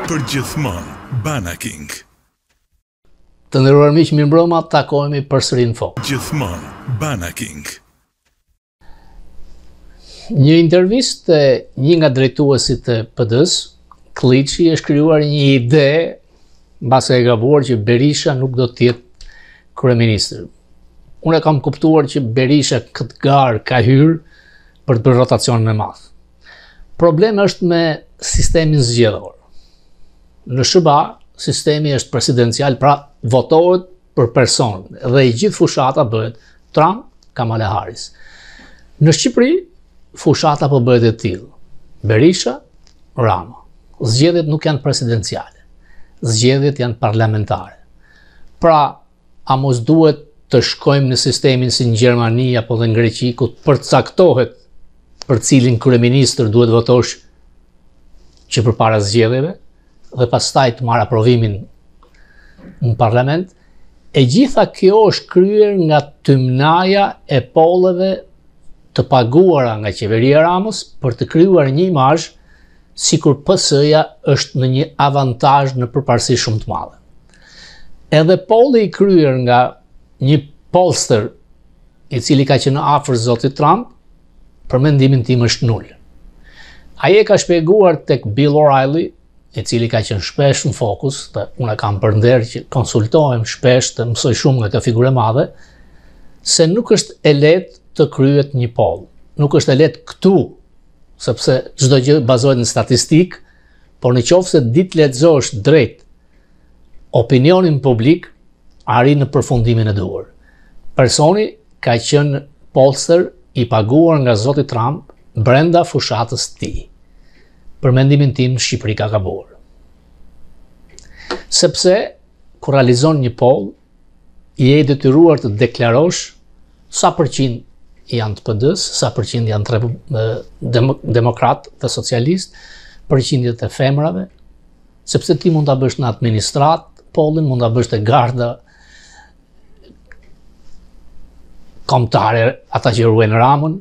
Përgjithmonë, Bana King. Të nderuar miq, mirëmbrëma, takohemi përsëri në Fokus. Gjithmonë, Bana King. Një intervistë te një nga drejtuesit e PD-së, Këlliçi është krijuar një ide mbase e gabuar që Berisha nuk do të jetë kryeministër. Unë e kam kuptuar që Berisha këtë garë ka hyrë për të bërë rotacionin e madh. Problem është me sistemin zgjedhor. Në SHBA, sistemi është presidencial, pra votohet për person dhe i gjithë fushata bëhet Trump, Kamala Harris. Në Shqipëri, fushata po bëhet e tillë. Berisha, Rama. Zgjedhjet nuk janë presidenciale. Zgjedhjet janë parlamentare. Pra, a mos duhet të shkojmë në sistemin si në Gjermani apo dhe në Greqi ku të përcaktohet për cilin kryeministër duhet votosh që përpara zgjedhjeve dhe pastaj të marrë aprovimin në parlament, e gjitha kjo është kryer nga tymnaja e polleve të paguara nga qeveria e Ramës për të krijuar një imazh sikur PS-ja është në një avantazh në përparësi shumë të madhe. Edhe polli i kryer nga një pollster i cili ka qenë afër zotit Trump, për mendimin tim është nul. Ai e ka shpjeguar tek Bill O'Reilly, i cili ka qenë shpesh në fokus, dhe unë e kam për nder që konsultohem shpesh të mësoj shumë nga kjo figurë e madhe, se nuk është e lehtë të kryhet një poll. Nuk është e lehtë këtu, sepse çdo gjë bazohet në statistikë, por në qoftë se di të lexosh drejt opinionin publik, arrin në përfundimin e duhur. Personi ka qenë pollster i paguar nga zoti Trump brenda fushatës së tij. Për mendimin tim në Shqipëri ka gabuar. Sepse kur realizon një poll, je i detyruar të deklarosh sa përqind janë të PD-së, sa përqind janë të demokratë dhe socialistë, përqindjet e femrave, sepse ti mund ta bësh në administratë pollin, mund ta bësh te garda kombëtare, ata që ruajnë Ramën,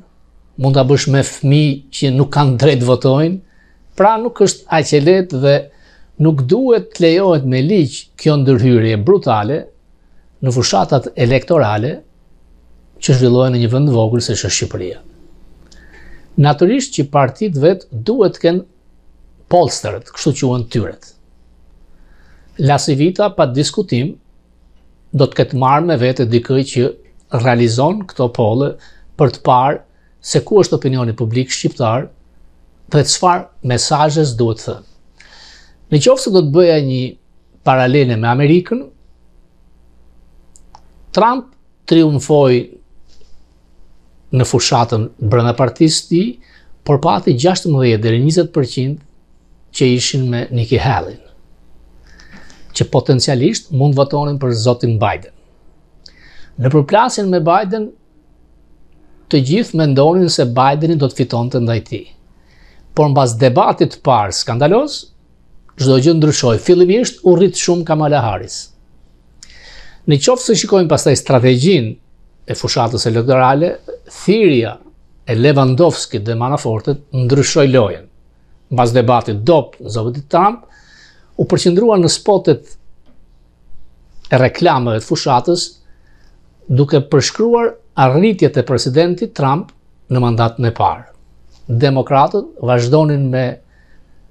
mund ta bësh me fëmijë që nuk kanë drejt votojnë, pra nuk është aq e lehtë dhe nuk duhet të lejohet me ligj kjo ndërhyrje brutale në fushatat elektorale që zhvillohen në një vend të vogël siç është Shqipëria. Natyrisht që partitë vetë duhet të kenë pollsterët, kështu quhen tyret. LaCivita pa diskutim do të ketë marrë me vete dikë që realizon këto polle për të parë se ku është opinioni publik shqiptar dhe çfarë mesazhesh duhet thënë. Në qoftë se do të bëja një paralele me Amerikën, Trump triumfoi në fushatën brenda partisë së tij, por pati 16 deri 20% që ishin me Nikki Haley, që potencialisht mund votonin për zotin Biden. Në përplasjen me Biden, të gjithë mendonin se Bideni do të fitonte ndaj tij. Por mbas debatit të parë skandaloz, çdo gjë ndryshoi. Fillimisht u rrit shumë Kamala Harris. Në qoftë se shikojmë pastaj strategjinë e fushatës elektorale, thirrja e Lewandowskit dhe Manafortit ndryshoi lojën. Mbas debatit dobët zoti Trump u përqendrua në spotet e reklamave të fushatës duke përshkruar arritjet e presidentit Trump në mandatin e parë. Demokratët vazhdonin me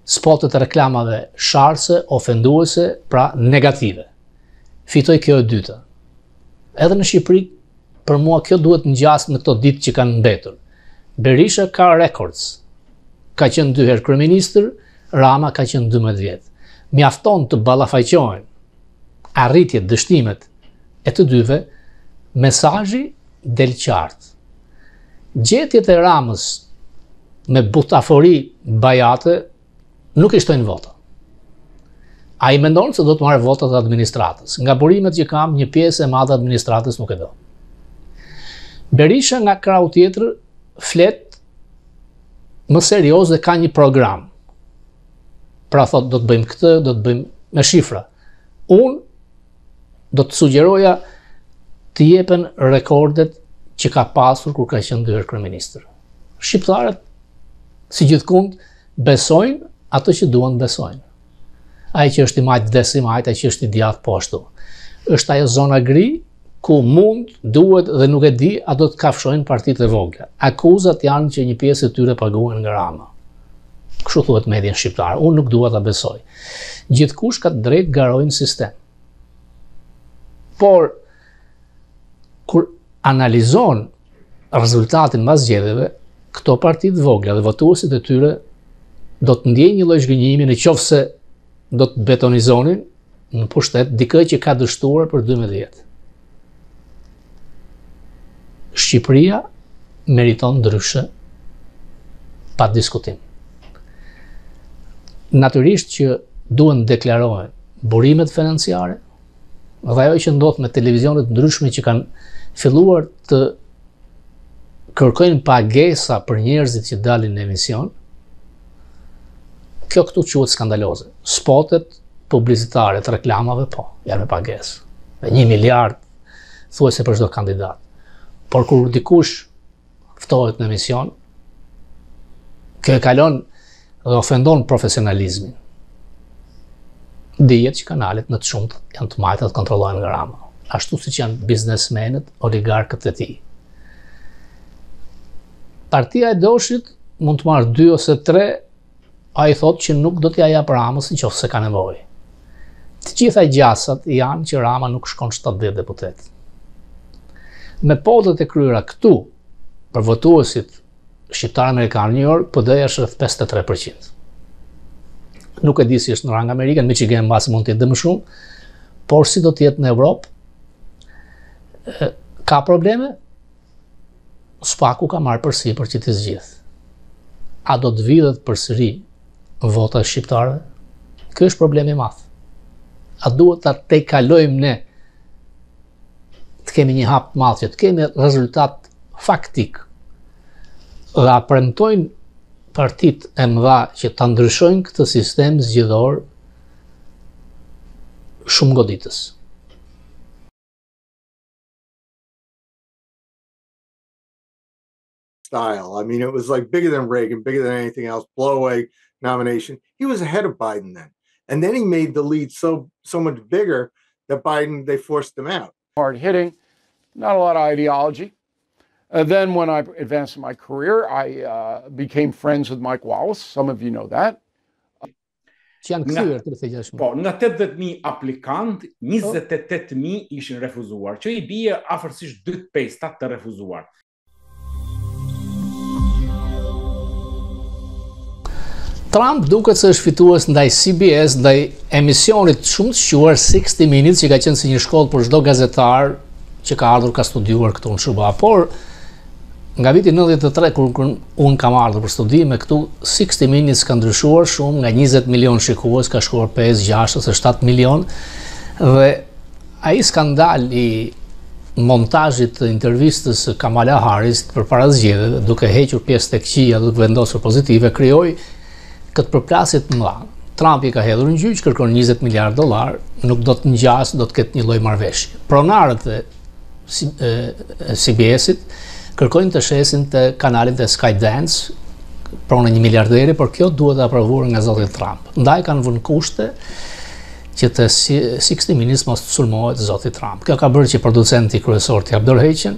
spotet e reklamave sharëse, ofenduese, pra negative. Fitoi kjo e dyta. Edhe në Shqipëri, për mua kjo duhet ngjasë në këto ditë që kanë mbetur. Berisha ka records. Ka qenë dy herë kryeministër, Rama ka qenë 12 vjet. Mjafton të ballafaqohen arritjet, dështimet e të dyve, mesazhi del qartë. Gjetjet e Ramës me butafori bajate nuk i shtojnë vota. Ai mendon se do të marrë votat e administratës. Nga burimet që kam, një pjesë e madhe e administratës nuk e do. Berisha nga krahu tjetër flet më serioz dhe ka një program. Pra thotë do të bëjmë këtë, do të bëjmë me shifra. Unë do të sugjeroja të jepen rekordet që ka pasur kur ka qenë dy herë kryeministër. Shqiptarët si gjithkund besojnë ato që duan të besojnë. Ai që është i majtë vdes i majtë, ai që është i djathtë po ashtu. Është ajo zona gri ku mund, duhet dhe nuk e di a do të kafshojnë partitë e vogla. Akuzat janë që një pjesë e tyre paguhen nga Rama. Kështu thuhet në median shqiptare. Unë nuk dua ta besoj. Gjithkush ka të drejtë garojë në sistem. Por kur analizon rezultatin mbas zgjedhjeve, këto parti të vogla dhe votuesit e tyre do të ndjejnë një lloj zhgënjimi në qoftë se do të betonizonin në pushtet dikë që ka dështuar për 12 vjet. Shqipëria meriton ndryshe pa diskutim. Natyrisht që duhen deklarohen burimet financiare, Dhe ajo që ndodh me televizionet ndryshme që kanë filluar të kërkojnë pagesa për njerëzit që dalin në emision, kjo këtu quhet skandaloze. Spotet publicitare të reklamave, po, janë me pagesë. Me një miliard, thuajse për çdo kandidat. Por kur dikush ftohet në emision, kjo e kalon dhe ofendon profesionalizmin. Dihet që kanalet në të shumtë janë të majta të kontrollohen nga Rama, ashtu siç janë biznesmenët, oligarkët e tij. Partia e Doshit mund të marrë 2 ose 3 Ai thotë që nuk do t'ia japë Ramës në qoftë se ka nevojë. Të gjitha gjasat janë që Rama nuk shkon 70 deputetë. Me pollet e kryera këtu për votuesit shqiptarë amerikanë në New York, PD-ja është rreth 53%. Nuk e di si është në rang Amerika, në Michigan mbase mund të jetë dhe më shumë, por si do të jetë në Evropë, ka probleme, SPAK-u ka marrë përsipër që t'i zgjidhë. A do të vidhet përsëri vota e shqiptarëve? Ky është problemi i madh. A duhet ta tejkalojmë ne të kemi një hap të madh që të kemi rezultat faktik dhe a premtojnë partitë e mëdha që ta ndryshojnë këtë sistem zgjedhor shumë goditës. Style. I mean, it was like bigger than Reagan, bigger than anything else, blowaway nomination. He was ahead of Biden then. And then he made the lead so so much bigger that Biden, they forced him out. Hard hitting, not a lot of ideology. Uh, then when I advanced in my career, I uh, became friends with Mike Wallace. Some of you know that. Që janë kthyer 36.000. Po, nga 80.000 aplikantë, 28.000 ishin refuzuar, që i bie afërsisht 2/5 të refuzuar. Trump duket se është fitues ndaj CBS, ndaj emisionit shumë të shquar 60 Minutes, që ka qenë si një shkollë për çdo gazetar që ka ardhur ka studiuar këtu në SHBA. Por nga viti 93 kur, kur unë kam ardhur për studime këtu 60 Minutes ka ndryshuar shumë nga 20 milion shikues ka shkuar 5, 6 ose 7 milion dhe ai skandal i montazhit të intervistës së Kamala Harris përpara zgjedhjeve, duke hequr pjesët e këqija dhe duke vendosur pozitive, krijoi këtë përplasje të mëdha. Trumpi ka hedhur në gjyq, kërkon 20 miliard dollar, nuk do të ngjasë, do të ketë një lloj marrëveshje. Pronarët e CBS-it kërkojnë të shesin të kanalin te Skydance, pronë një miliarderi, por kjo duhet aprovuar nga zoti Trump. Ndaj kanë vënë kushte që te 60 Minutes mos të sulmohet zoti Trump. Kjo ka bërë që producenti kryesor të japë dorëheqjen,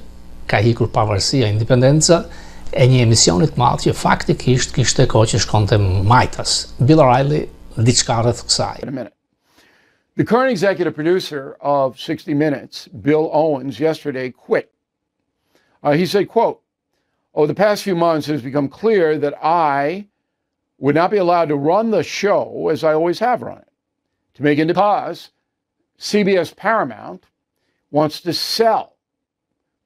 ka ikur pavarësia, independenca e një emisioni të madh që faktikisht kishte kohë që shkonte majtas. Bill O'Reilly diçka rreth kësaj. The current executive producer of 60 Minutes, Bill Owens, yesterday quit. Uh, he said, quote, Over the past few months, it has become clear that I would not be allowed to run the show as I always have run it. To make it because CBS Paramount wants to sell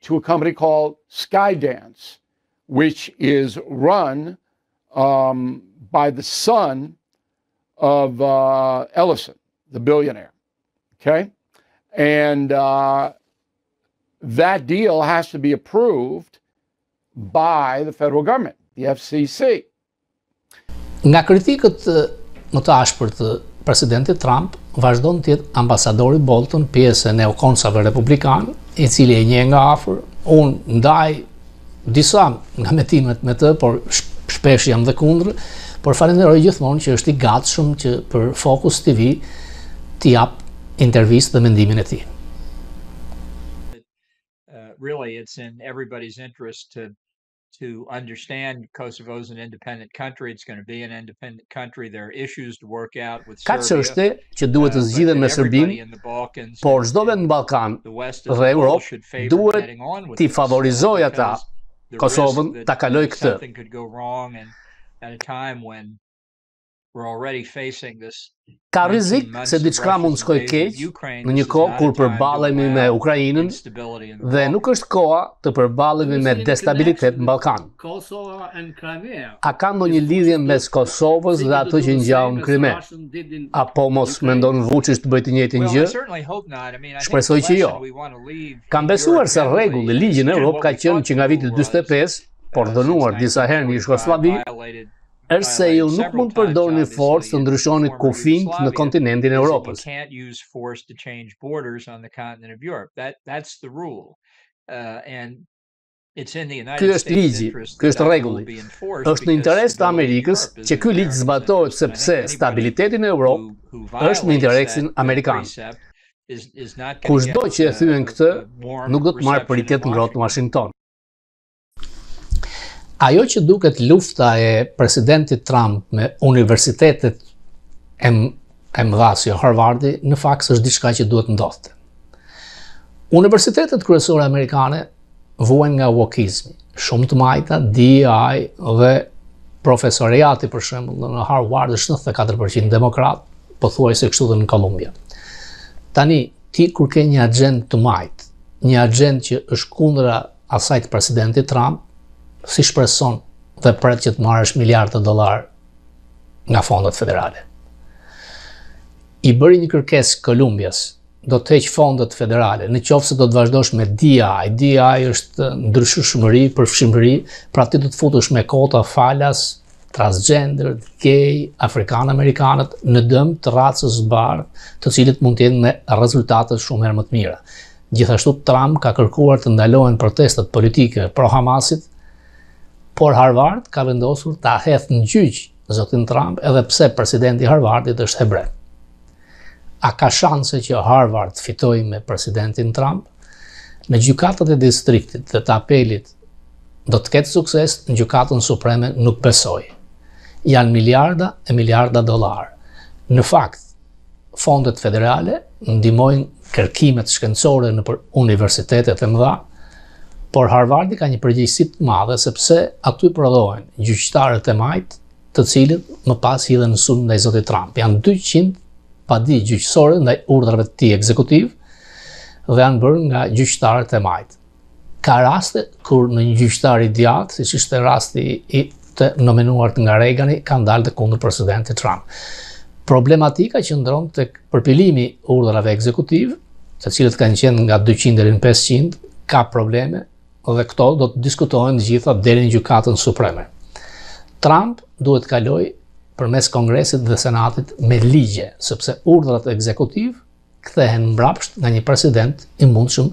to a company called Skydance, which is run um, by the son of uh, Ellison, the billionaire. Okay. And uh, that deal has to be approved by the federal government, the FCC. Nga kritikët më të ashpër të presidentit Trump, vazhdon të jetë ambasadori Bolton, pjesë e neokonsave republikanë, i cili e njeh nga afër. Unë ndaj disa nga mendimet me të, por Shpesh jam dhe kundër, por falenderoj gjithmonë që është i gatshëm që për Fokus TV të jap intervistë dhe mendimin e tij. Uh, really it's in everybody's interest to to understand Kosovo is an independent country, it's going to be an independent country. There are issues to work out with Ka çështje që duhet të uh, zgjidhen me Serbinë, por çdo vend në Ballkan dhe Europë duhet t'i favorizojë ata Kosovën ta kalojë këtë. Ka rrezik se diçka mund të shkojë keq në një kohë kur përballemi me Ukrainën dhe nuk është koha të përballemi me destabilitet në Ballkan. A ka ndonjë lidhje mes Kosovës dhe atë që ngjau në Krime? Apo mos mendon Vuçiç të bëjë të njëjtën gjë? Shpresoj që jo. Kam besuar se rregulli ligji në Europë ka qenë që nga viti 45, por dhunuar disa herë në Jugosllavi, është se ju nuk mund të përdorni forcë të ndryshoni kufinjtë në kontinentin e Europës. Ky është ligji, ky është rregulli. Është në interes të Amerikës që ky ligj zbatohet sepse stabiliteti në Europë është në interesin amerikan. Kushdo që e thyen këtë, nuk do të marrë pritje të ngrohtë në Washington. Ajo që duket lufta e presidentit Trump me universitetet e, e mëdha si Harvardi, në fakt është diçka që duhet ndodhte. Universitetet kryesore amerikane vuajnë nga wokizmi, shumë të majta, DEI dhe profesoriati për shembull në Harvard është 94% demokrat, pothuajse kështu dhe në Columbia. Tani ti kur ke një agjendë të majtë, një agjendë që është kundra asaj të presidentit Trump, si shpreson dhe pret që të marrësh miliarda dollarë nga fondet federale. I bëri një kërkesë Kolumbias, do të heq fondet federale, në qoftë se do të vazhdosh me DEI, DEI është ndryshueshmëri, përfshimëri, pra ti do të futesh me kota falas, transgender, gay, afrikanë-amerikanët në dëm të racës së bardhë, të cilët mund të jenë me rezultate shumë herë më të mira. Gjithashtu Trump ka kërkuar të ndalohen protestat politike pro Hamasit, por Harvard ka vendosur ta hedhë në gjyq zotin Trump edhe pse presidenti i Harvardit është hebre. A ka shanse që Harvard të fitojë me presidentin Trump? Në gjykatat e distriktit dhe të apelit do të ketë sukses, në gjykatën supreme nuk besoj. Janë miliarda e miliarda dollarë. Në fakt, fondet federale ndihmojnë kërkimet shkencore nëpër universitetet e mëdha, por Harvardi ka një përgjegjësi të madhe sepse aty prodhohen gjyqtarët e majtë, të cilët më pas hidhen në sulm ndaj zotit Trump. Janë 200 padi gjyqësore ndaj urdhrave të tij ekzekutiv dhe janë bërë nga gjyqtarët e majtë. Ka raste kur një gjyqtar i djathtë, siç ishte rasti i të nominuarit nga Reagani, kanë dalë dhe kundër presidentit Trump. Problematika qëndron tek përpilimi i urdhrave ekzekutiv, të cilët kanë qenë nga 200 deri në 500, ka probleme dhe këto do të diskutohen të gjitha deri në gjykatën supreme. Trump duhet të kalojë përmes Kongresit dhe Senatit me ligje, sepse urdhrat ekzekutiv kthehen mbrapsht nga një president i mundshëm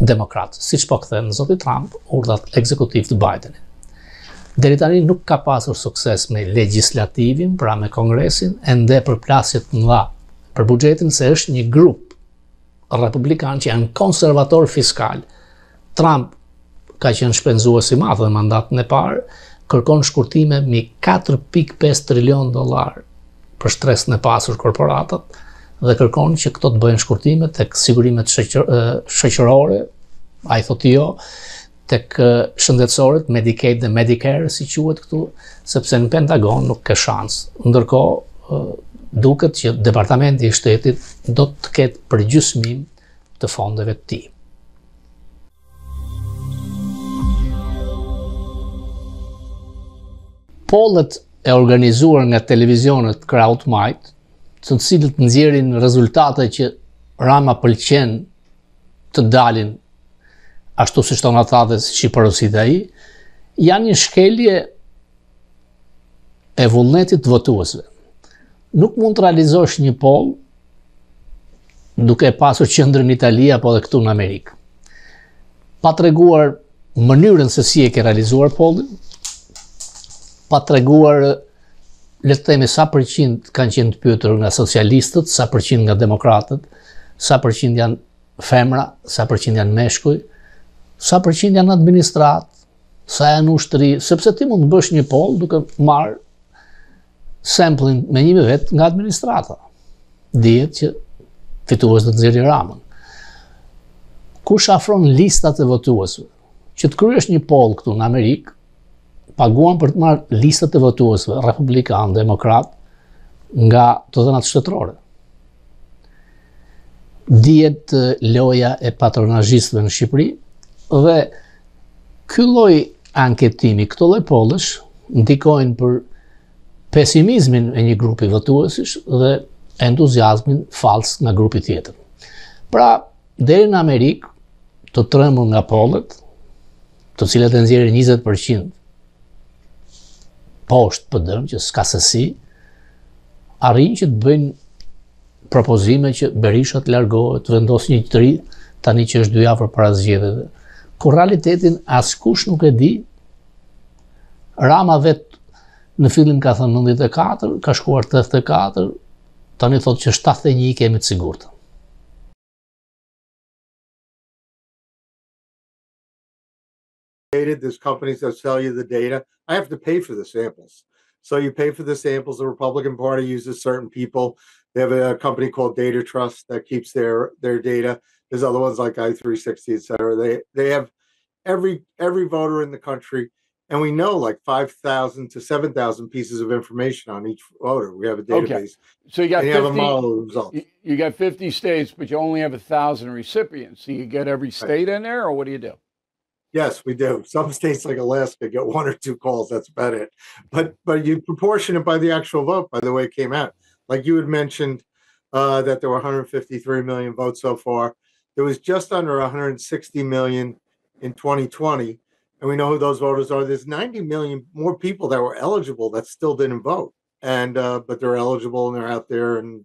demokrat, siç po kthen zoti Trump urdhrat ekzekutiv të Bidenit. Deri tani nuk ka pasur sukses me legjislativin, pra me Kongresin, ende përplasje të mëdha për buxhetin se është një grup republikan që janë konservator fiskal. Trump ka qenë shpenzues i madh në mandatin e parë, kërkon shkurtime mbi 4.5 trilion dollar për shtresën e pasur korporatat dhe kërkon që këto të bëjnë shkurtime tek sigurimet shoqërore, ai thotë jo, tek shëndetësorët, Medicaid dhe Medicare, si quhet këtu, sepse në Pentagon nuk ke shans. Ndërkohë, duket që Departamenti i Shtetit do të ketë përgjysmim të fondeve të tij. Pollet e organizuar nga televizionet krahut të majtë, të cilët nxjerrin rezultate që Rama pëlqen të dalin ashtu siç thonë ata dhe siç i porosit ai, janë një shkelje e vullnetit të votuesve. Nuk mund të realizosh një poll duke e pasur qendrën në Itali apo edhe këtu në Amerikë. Pa treguar mënyrën se si e ke realizuar pollin, pa treguar le të themi sa përqind kanë qenë të pyetur nga socialistët, sa përqind nga demokratët, sa përqind janë femra, sa përqind janë meshkuj, sa përqind janë administratë, sa janë ushtri, sepse ti mund të bësh një poll duke marrë samplin me një vetë nga administrata. Dihet që fitues do të nxjerrë Ramën. Kush afron listat e votuesve? Që të kryesh një poll këtu në Amerikë, paguan për të marrë listat e votuesve, republikan, demokrat, nga të dhënat shtetërore. Dihet loja e patronazhistëve në Shqipëri dhe ky lloj anketimi, këto lloj pollesh ndikojnë për pesimizmin e një grupi votuesish dhe entuziazmin fals nga grupi tjetër. Pra, deri në Amerikë, të trembur nga pollet, të cilat e nxjerrin 20% poshtë PD-në, që s'ka se si, arrijnë që të bëjnë propozime që Berisha të largohet, të vendosë një të ri, tani që është dy javë para zgjedhjeve. Kur realitetin askush nuk e di, Rama vetë në fillim ka thënë 94, ka shkuar 84, tani thotë që 71 i kemi të sigurtë. There's companies that sell you the data. I have to pay for the samples. So you pay for the samples. The Republican Party uses certain people. They have a company called Data Trust that keeps their their data. There's other ones like i360, et cetera. They they have every every voter in the country, and we know like 5,000 to 7,000 pieces of information on each voter. We have a database. Okay. So you got and you 50, have a model of results. You, you got 50 states, but you only have 1,000 recipients. So you get every state right. in there, or what do you do? Yes, we do. Some states like Alaska get one or two calls. That's about it. But but you proportion it by the actual vote, by the way it came out. Like you had mentioned uh, that there were 153 million votes so far. There was just under 160 million in 2020, and we know who those voters are. There's 90 million more people that were eligible that still didn't vote, and uh, but they're eligible and they're out there, and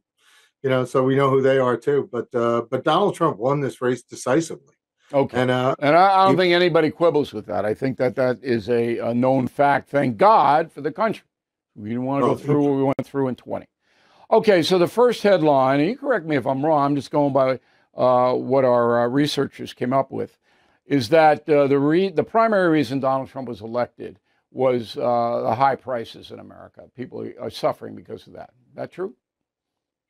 you know, so we know who they are too. But uh, but Donald Trump won this race decisively. Okay. And, uh, and I, I don't think anybody quibbles with that. I think that that is a, a known fact. Thank God for the country. We didn't want to go through what we went through in 20. Okay, so the first headline, and you correct me if I'm wrong, I'm just going by uh, what our uh, researchers came up with, is that uh, the, re- the primary reason Donald Trump was elected was uh, the high prices in America. People are suffering because of that. Is that true?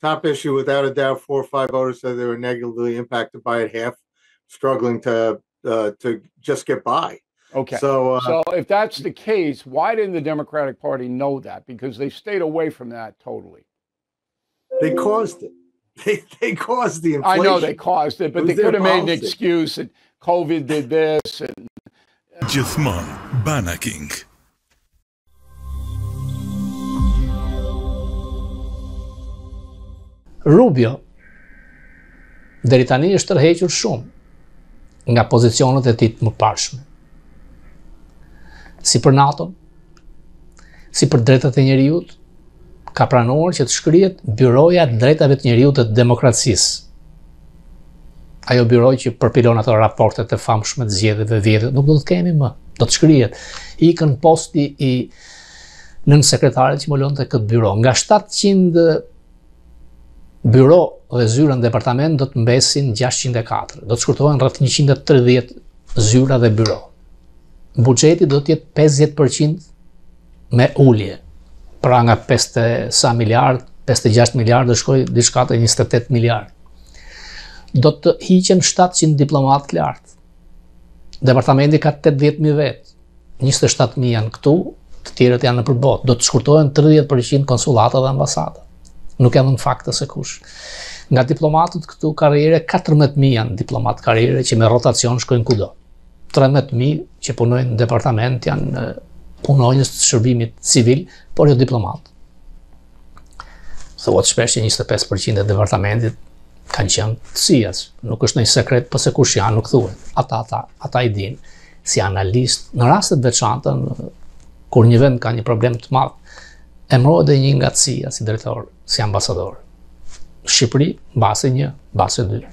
Top issue, without a doubt, four or five voters said they were negatively impacted by it, half struggling to uh, to just get by. Okay. So, uh, so if that's the case, why didn't the Democratic Party know that? Because they stayed away from that totally. They caused it. They, they caused the inflation. I know they caused it, but It they was their could have made an policy. excuse that COVID did this and Gjithmonë Bana King. Rubio deri tani është tërhequr shumë nga pozicionet e tij të mëparshme. Si për NATO, si për drejtat e njeriut, ka pranuar që të shkrihet Byroja e Drejtave të Njeriut dhe të Demokracisë. Ajo byro që përpilon ato raportet e famshme të zgjedhjeve, vjedhjeve, nuk do të kemi më, do të shkrihet. Ikën posti i nën sekretarit që mbulonte këtë byro. Nga 700 byro dhe zyra në departament do të mbesin 604. Do të shkurtohen rreth 130 zyra dhe byro. Buxheti do të jetë 50% me ulje. Pra nga 50 sa miliard, 56 miliard do shkojë diçka te 28 miliard. Do të hiqen 700 diplomatë të lartë. Departamenti ka 80.000 vetë. 27.000 janë këtu, të tjerët janë nëpër botë. Do të shkurtohen 30% konsullata dhe ambasada. Nuk janë në fakte se kush. Nga diplomatët këtu karriere, 14.000 janë diplomat karriere që me rotacion shkojnë kudo. 13.000 që punojnë në departament janë punonjës të shërbimit civil, por jo diplomat. Thuhet shpesh që 25% e departamentit kanë qenë të CIA-s. Nuk është ndonjë sekret, po se kush janë, nuk thuhet. Ata ata ata i dinë si analist në raste të veçanta në, kur një vend ka një problem të madh, emërohet edhe një nga CIA si drejtor, si ambasador. Në Shqipëri, mbase një, mbase dy.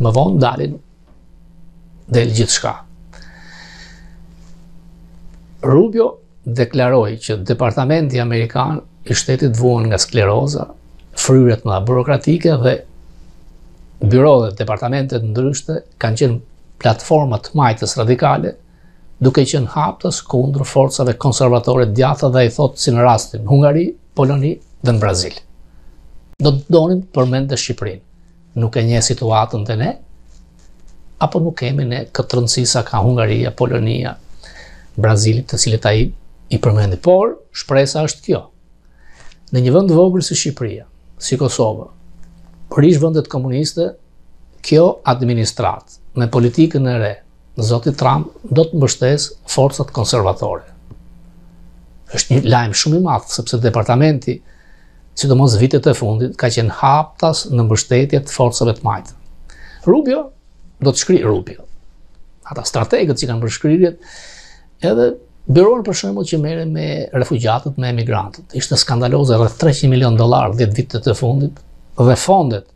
Më vonë dalin del gjithçka. Rubio. deklaroi që Departamenti Amerikan i Shtetit vuan nga skleroza, fryrjet më burokratike dhe byro dhe departamente të ndryshme kanë qenë platforma të majtës radikale, duke qenë haptas kundër forcave konservatore të djathta dhe ai thotë si në rastin Hungari, Poloni dhe në Brazil. Do të donim të përmendte Shqipërinë. Nuk e njeh situatën te ne, apo nuk kemi ne këtë rëndësi sa ka Hungaria, Polonia, Brazili, të cilët ai i përmendi. Por, shpresa është kjo. Në një vend të vogël si Shqipëria, si Kosova, për ish vendet komuniste, kjo administratë me politikën e re, zoti Trump do të mbështesë forcat konservatore. Është një lajm shumë i madh sepse departamenti sidomos vitet e fundit ka qenë haptas në mbështetje të forcave të majta. Rubio do të shkrijë Rubio. Ata strategët që kanë bërë shkrirjet, edhe byronë për shembull që merren me refugjatët, me emigrantët. Ishte skandaloze rreth 300 milion dollar 10 vitet e fundit dhe fondet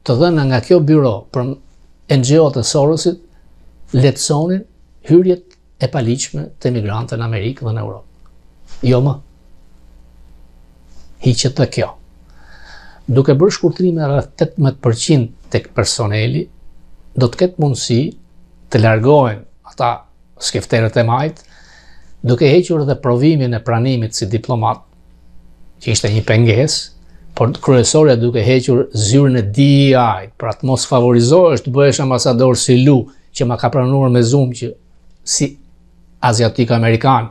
të dhëna nga kjo byro për NGO-t e Sorosit lehtësonin hyrjet e paligjshme të emigrantëve në Amerikë dhe në Europë. Jo më. Hiqet dhe kjo. Duke bërë shkurtrime rreth 18% tek personeli, do të ketë mundësi të largohen ata skifterët e majtë, duke hequr dhe provimin e pranimit si diplomat, që ishte një pengesë, por kryesorja duke hequr zyrën e DEI, pra të mos favorizohesh të bëhesh ambasador si Lu, që ma ka pranuar me Zoom që si aziatik amerikan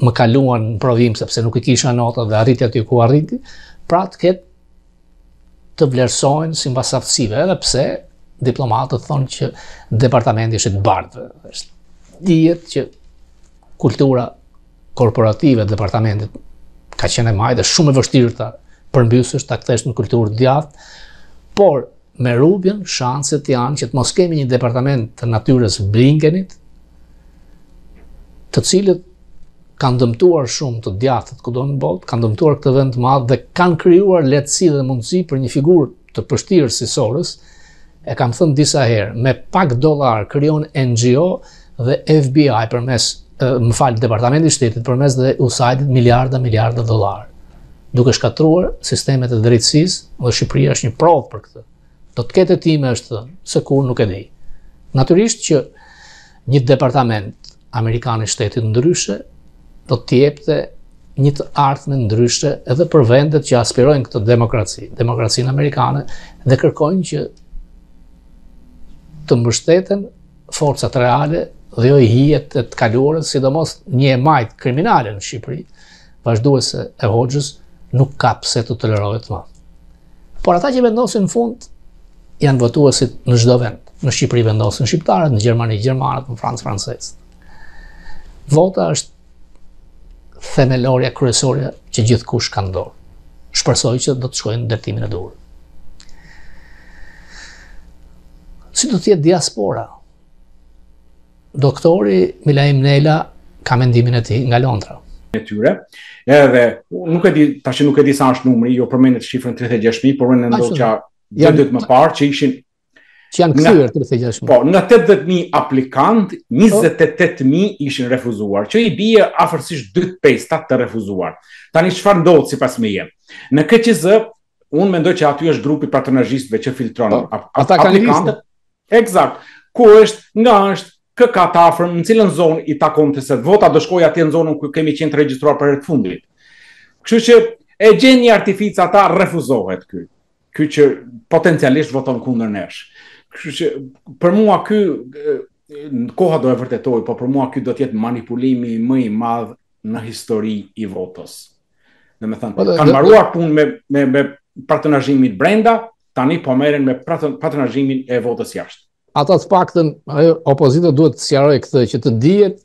më kaluan në provim sepse nuk i kisha notat dhe arriti aty ku arriti, pra të ketë të vlerësohen sipas aftësive, edhe pse diplomatët thonë që departamenti është i të bardhëve. Është dihet që kultura korporative e departamentit ka qenë e majtë dhe shumë e vështirë ta përmbysësh, ta kthesh në kulturë të djathtë, por me Rubion shanset janë që të mos kemi një departament të natyrës Blinkenit, të cilët kanë dëmtuar shumë të djathtët kudo në botë, kanë dëmtuar këtë vend të madh dhe kanë krijuar lehtësi dhe mundësi për një figurë të pështirë si Soros, e kam thënë disa herë, me pak dollar krijon NGO dhe FBI përmes, më fal, Departamenti i Shtetit përmes dhe USAID-it miliarda, miliarda dollar, duke shkatërruar sistemet e drejtësisë dhe Shqipëria është një provë për këtë. Do të ketë hetime është thënë, se kur nuk e di. Natyrisht që një departament amerikan i shtetit ndryshe do të jepte një të ardhme ndryshe edhe për vendet që aspirojnë këtë demokraci, demokracinë amerikane dhe kërkojnë që të mbështeten forcat reale dhe jo hijet e të kaluarës, sidomos një e majtë kriminale në Shqipëri, vazhduese e Hoxhës, nuk ka pse të tolerohet më. Por ata që vendosin në fund janë votuesit në çdo vend. Në Shqipëri vendosin shqiptarët, në Gjermani gjermanët, në Francë francezët. Vota është themelorja kryesorja që gjithkush ka në dorë. Shpresoj që do të shkojnë në drejtimin e duhur. Si do të jetë diaspora? Doktori Milaim Nela ka mendimin e tij nga Londra. E tyre. Edhe nuk e di, tash nuk e di sa është numri, jo përmendet shifrën 36000, por unë mendoj që janë ditë më parë që ishin që janë kthyer 36000. Po, nga 80000 aplikantë, 28000 ishin refuzuar, që i bie afërsisht 2/5 të refuzuar. Tani çfarë ndodh sipas meje? Në KQZ unë mendoj që aty është grupi patronazhistëve që filtron po, ata kanë aplikantët. Eksakt. Ku është, nga është, kë ka të afërm, në cilën zonë i takonte se vota do shkojë atje në zonën ku kemi qenë të regjistruar për herë të fundit. Kështu që e gjen një artificë ata refuzohet ky. Ky që potencialisht voton kundër nesh. Kështu që për mua ky koha do e vërtetojë, po për mua ky do të jetë manipulimi më i madh në histori i votës. Domethënë, po, kanë mbaruar punë me, me, me patronazhimin brenda, tani po merren me patronazhimin e votës jashtë. Ata të paktën, ajo opozita duhet të sqarojë këtë që të dihet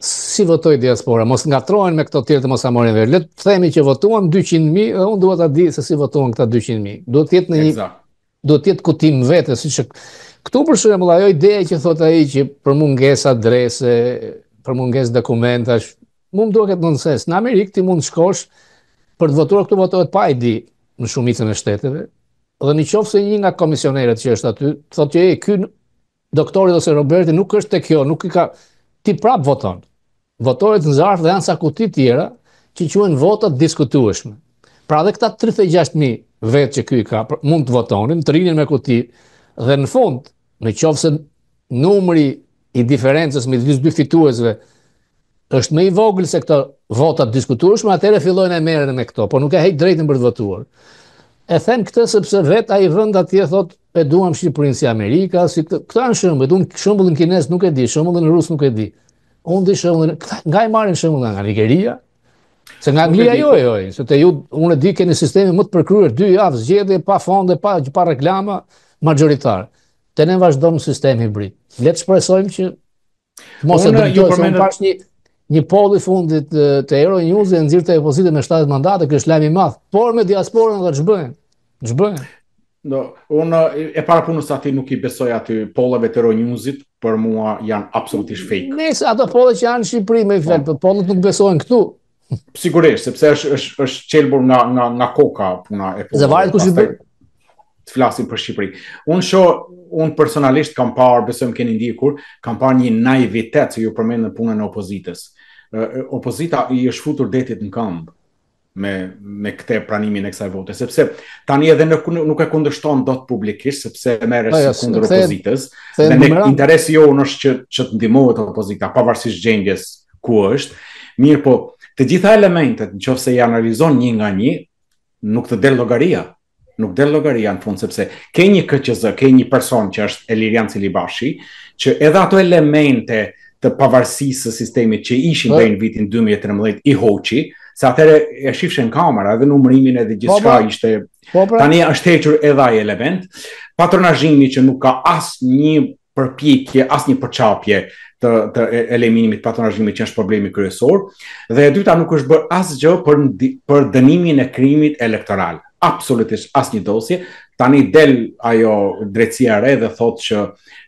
si votoi diaspora, mos ngatërrohen me këto tjerë të mos e marrin vesh. Le të themi që votuan 200.000 dhe unë dua ta di se si votuan këta 200.000. Duhet të jetë në një Eksakt. Duhet të jetë kuti më vete, siç këtu për shembull ajo ideja që thotë ai që për mungesë adrese, për mungesë dokumentash, mu më duket nonsens. Në Amerikë ti mund të shkosh për të votuar këtu votohet pa ID në shumicën e shteteve. Dhe në qoftë se një nga komisionerët që është aty, thotë që ej, ky doktori ose Roberti nuk është te kjo, nuk i ka ti prap voton. Votohet në zarf dhe janë ca kuti tjera që quhen vota të diskutueshme. Pra dhe këta 36.000 vetë që ky i ka, mund të votonin, të rrinin me kuti dhe në fund, në qoftë se numri i diferencës midis dy fituesve është më i vogël se këto vota të diskutueshme, atëherë fillojnë e merren me këto, por nuk e heq drejtën për të votuar. E them këtë sepse vetë ai vend atje thotë e duam Shqipërinë si Amerika, si këtë, këto janë shembuj, unë shembullin kinez nuk e di, shembullin rus nuk e di. Unë di shembullin, nga i marrin shembullin nga Nigeria? Se nga Anglia jo, jo, jo, se te ju unë e di keni sistemin më të përkryer, dy javë zgjedhje pa fonde, pa pa reklama magjoritar. Te ne vazhdon sistemi hibrid. Le të shpresojmë që mos e dëmtojë se unë pashë një një poll i fundit të Euronews e nxirrte opozitën me 70 mandate, ky është lajm i madh, por me diasporën do të ç'bëhen. Ç'bëhen? Do, unë e para punës aty nuk i besoj aty polleve të Euronewsit, për mua janë absolutisht fake. Nëse ato polle që janë në Shqipëri me fjalë, po, po pollet nuk besohen këtu. Sigurisht, sepse është është është qelbur nga nga nga koka puna e polleve. Dhe varet kush i bën. Të flasim për Shqipëri. Unë shoh, unë personalisht kam parë, besoj më keni ndjekur, kam parë një naivitet se ju përmendën punën e opozitës. Opozita i është futur detit në këmbë me me këtë pranimin e kësaj vote, sepse tani edhe nuk nuk e kundërshton dot publikisht sepse merret po, si kundër opozitës dhe ne interesi jonë është që që të ndihmohet opozita pavarësisht gjendjes ku është. Mirëpo, të gjitha elementet, në qoftë se i analizon një nga një, nuk të del llogaria. Nuk del llogaria në fund sepse ke një KQZ, ke një person që është Ilirian Celibashi, që edhe ato elemente të pavarësisë së sistemit që ishin po. deri në vitin 2013 i hoqi, se atëherë e shifshe në kamera edhe numërimin edhe gjithçka po, pra. ishte po, pra. tani është hequr edhe ai element. Patronazhimi që nuk ka asnjë përpjekje, asnjë përçapje të të eliminimit të patronazhimit që është problemi kryesor dhe e dyta nuk është bërë asgjë për për dënimin e krimit elektoral. Absolutisht asnjë dosje. Tani del ajo drejtësia e re dhe thotë që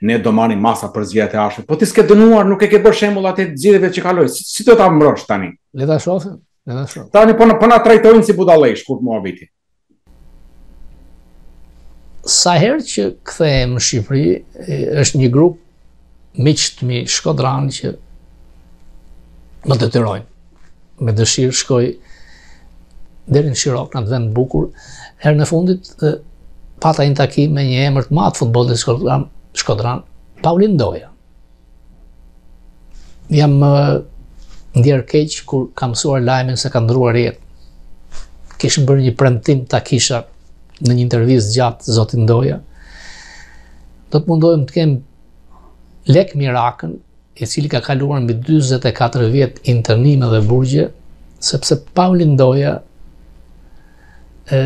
ne do marrim masa për zgjedhjet e ardhshme. Po ti s'ke dënuar, nuk e ke bërë shembull atë zgjedhjeve që kaloi. Si, si do ta mbrosh tani? Le ta shohim, le ta shohim. Tani po na po na trajtojnë si budallej shkurt muhabeti. Sa herë që kthehem në Shqipëri, është një grup miq të mi shkodranë që më detyrojnë. Me dëshirë shkoj deri në Shirokë, në atë vend të bukur. Herën e fundit pata një takim me një emër të madh të futbollit shkodran, shkodran Paulin Ndoja. Jam ndjerë keq kur kam mësuar lajmin se ka ndërruar jetë. Kishim bërë një premtim ta kisha në një intervistë gjatë zotin Ndoja. Do të mundohem të kem Lek Mirakën, i cili ka kaluar mbi 44 vjet internime dhe burgje, sepse Paulin Ndoja e,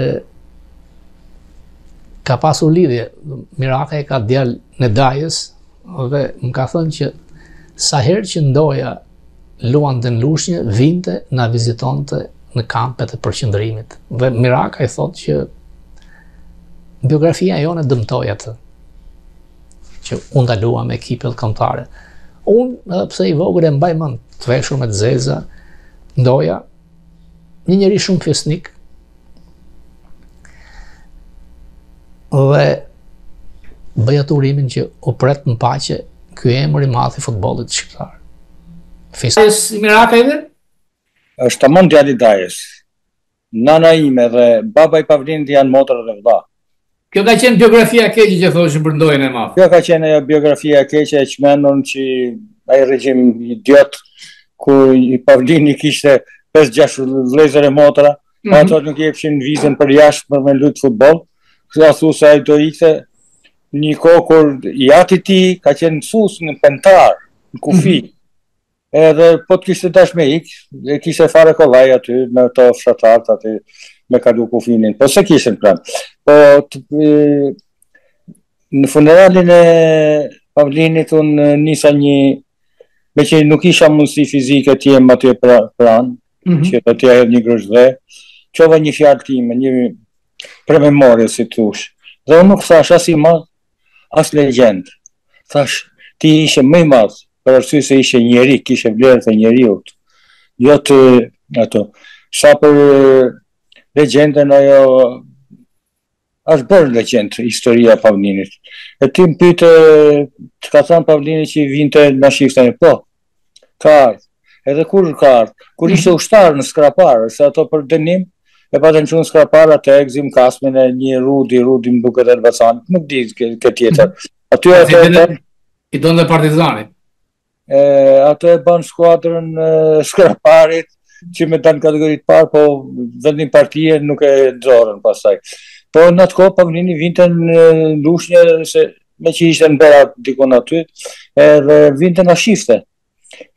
ka pasur lidhje, Miraka e ka djalin e dajës, Dhe më ka thënë që sa herë që Ndoja luante në Lushnjë, vinte na vizitonte në kampet e përqendrimit. Dhe Miraka i thotë që biografia jonë e dëmtoi atë që u ndalua me ekipet kombëtare. Unë, edhe pse i vogël e mbaj mend, të veshur me të zeza, Ndoja, një njeri shumë fisnik, dhe bëj atë urimin që u prehtë në paqe ky emër i madh i futbollit shqiptar. Fis. I Mirakajve? Është tamam djali i dajës. Nana ime dhe baba i Pavlinit janë motër dhe vëlla. Kjo ka qenë biografia e keqe që thoshin për Ndojën e madh. Kjo ka qenë ajo biografia e keqe e çmendur që ai regjim idiot ku i Pavlini kishte 5-6 vëllezër e motra, mm -hmm. ato nuk i jepshin vizën për jashtë për me lujt futboll. Kështu a thu se ai do ikte një kohë kur i ati i tij ka qenë mësues në Pentar, në kufi. Mm -hmm. Edhe po të kishte dash me ik, e kishte fare kollaj aty me ato fshatarët aty me kalu kufinin, po s'e kishte në plan. Po të, e, në funeralin e Pavlinit unë nisa një, meqë nuk isha mundësi fizike të jem aty pra, pranë, mm -hmm. që të t'ia hedh një grusht dhe, çova një fjalë time, një promemorje si thush. Dhe unë nuk thash as i madh, as legjendë. Thash, ti ishe më i madh, për arsye se ishe njeri, kishe vlerët e njeriut. Jo të ato. Sa për legjendën ajo është bërë legjendë historia e Pavlinit. E ti më pyete, të ka thënë Pavlini që vinte na shifte, po. Ka ardhur. Edhe kur ka ardhë, kur ishte mhm. ushtar në Skrapar, se ato për dënim, e patën çu në Skrapar atë Gzim Kasmin e një Rudi, Rudi më duket Elbasanit, nuk di kë, kë tjetër. Mhm. Aty ato e bën... I donte Partizani. E, ato e bën skuadrën e Skraparit, që me dalë në kategori të parë, po vendim partie nuk e nxorën pastaj. Po në atë kohë Pavlini vinte në Lushnjë se meqë ishte në Berat dikun aty, edhe vinte na shifte.